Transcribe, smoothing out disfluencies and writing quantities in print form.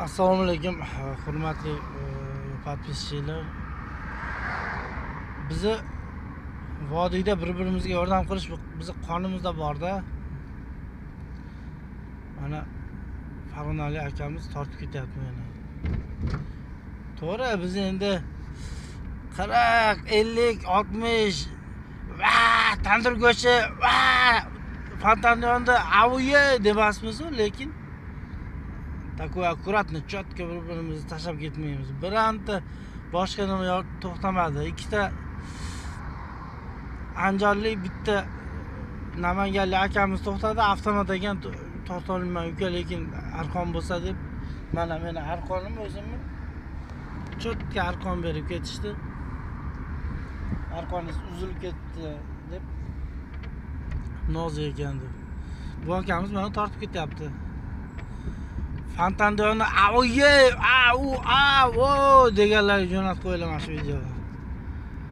Assalomu alaykum, hurmatli подписчик lar. Bizni vodiyda bir-birimizga yordam qilish bizni qonimizda borda. Mana Farg'onali akamiz tortib ketyapti meni. To'g'ri, biz endi 40, 50, 60 va tandir go'shti va fontan yonida avuye demasmiz-u, lekin такой аккуратно, четко bir-birimizni tashlab ketmaymiz. Bironta boshqa nima to'xtamadi. Ikkita andijonlik, bitta namanganlik akamiz to'xtadi. Avtomat ekan, torta olmayman uka, lekin arqon bo'lsa deb. Mana meni arqonim o'zimni четко arqon berib ketishdi. Arqoningiz uzilib ketdi deb, nozik ekan deb. Bu akamiz mana tortib ketyapti. Fontanda yonida avuye, au, au, deganlar jo'natib qo'yinglar mana shu videoni.